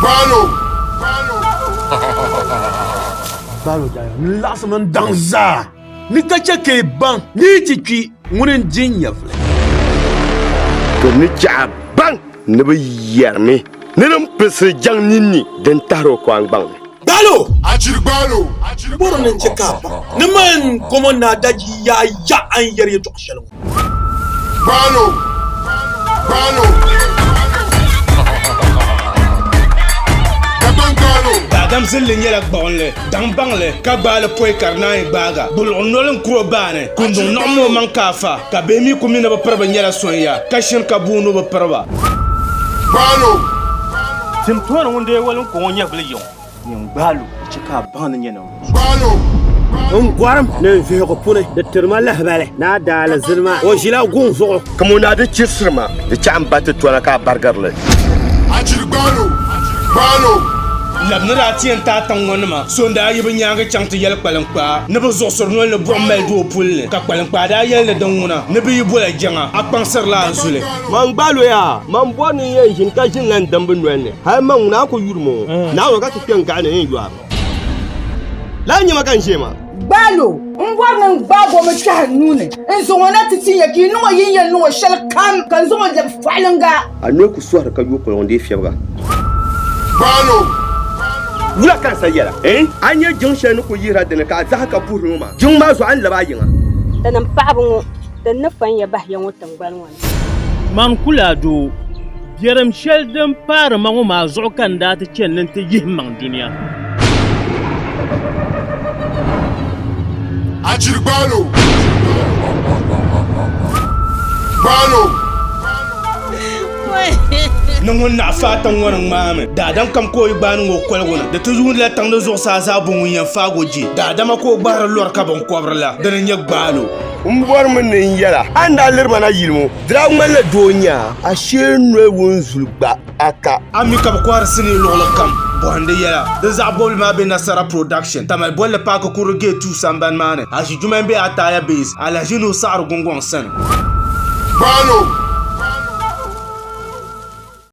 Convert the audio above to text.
Gbaalo! Gbaalo daa ni laɣisim n daŋ zaa ni ka chɛ ka yi baŋ ni yi ti kpi ŋuni n-di n nyɛvili. To ni chɛ a baŋ ni bɛ yɛrimi ni din pilisiri jaŋ ninni din tahiri o kɔangbaŋ ni. Gbaalo! Achiri gbaalo! Bɔri ni n chɛ ka a baŋ ni man Komo Naa Daji yaa ya a ni yɛri yɛtɔɣ shɛli ŋɔ. Gbaalo! Gbaalo! Dagbaŋ gbaalo! Daadam zilli nyɛla gbuɣinli, daŋ baŋli, ka gbaali pɔi ka di naan yi gbaaga. Buluɣu noli n-kuri o baani, kunduŋ niɣim o maŋ ka afa, ka bihi mi ku mi ni bɛ piri bɛ nyɛla sonya, ka shini ka booni o bi piri ba. Gbaalo! Tim tooni ŋun deei waliŋko ŋɔ nyɛvili yiŋ. Nyin gbaal o, di chɛ ka a baŋ ni nyɛ ninvuɣ so. Gbaal o! N gɔrim ni n vihigu puuni, di tiri ma lahibali ni a daalizini maa, o ʒila guŋ zuɣu. Kamo naa di chirisiri ma, di chɛ a ni ba ti tɔna ka a barigiri li. A chiri gbaal o! Gbaal o! Lab ni daa ti yɛn taai tiŋ ŋɔ nima, so n-daa yi bɛ nyaaŋa chaŋ ti yɛli kpaliŋkpaa ni bɛ zuɣusiri noli ni buɣim mali di o puli ni, ka kpaliŋkpaa daa yɛli ni din ŋuna ni bɛ yi bola jaŋa, a kpaŋsirila a zuli. Man gbaal o yaa, man bɔri ni n yɛn ʒini ka ʒini la n dambi noli ni. Hal man ŋuna a ku yuri ma o, Naawuni ka ti kpe n gaɣa ni n yɔri. Lala n-nyɛ ma ka n ʒe maa. Gbaal o, m bɔri ni n gbaag o mi kpɛhi n nuu ni n-zaŋ o na ti ti ya ka yi niŋ o yi ni yɛn niŋ o shɛli kam, ka n zaŋ o lɛbi fɔɣiliŋga. A noli ku sɔhiri ka yo koliŋ dee fiɛbiga. Gbaal o. Wula ka n sa yɛla? Ɛɛn, a nya jiŋ shɛli ni ku yihira dini ka a zahi ka puhiri ŋɔ maa? Jiŋ maa zuɣu a ni lab a yiŋa. Tinim paɣiba ŋɔ, din ni fan ya bahi ya ŋɔ tiŋgbani ŋɔ ni. Man kul a doo, biɛrim shɛli din paari ma ŋɔ maa zuɣu ka n daa ti chani ni n ti yihi m maŋ dunia. Achiri gbaalo! Gbaalo! Ni ŋun naɣ faai tiŋ ŋɔ ni ŋmaami. Daadam kam ka o yi gbaai niŋ o koligu ni, di ti yuundila tiŋ ni zuɣusaa zaa bo ŋun yɛn faag o je. Daadama ka o gbahiri lɔri ka biŋkɔbiri la, dini n-nyɛ gbaal o. M bɔrimi ni n yɛl a, a ni daa liri ma na yili ŋɔ, di daa ŋmanila doo n-nyɛ a, a shee noli wun zuli gba a ka. A mi ka bɛ kɔhiri sinii luɣili kam bɔhindi yɛla. Di zaɣ bɔbili maa be Nasara Production, Tamale bolli paaki kurili Gate 2 sambani maa ni. Aʒi Juma m-be Ataya Base, Alhaji Nuhu Saɣiri Gungɔŋ sani. Gbaalo!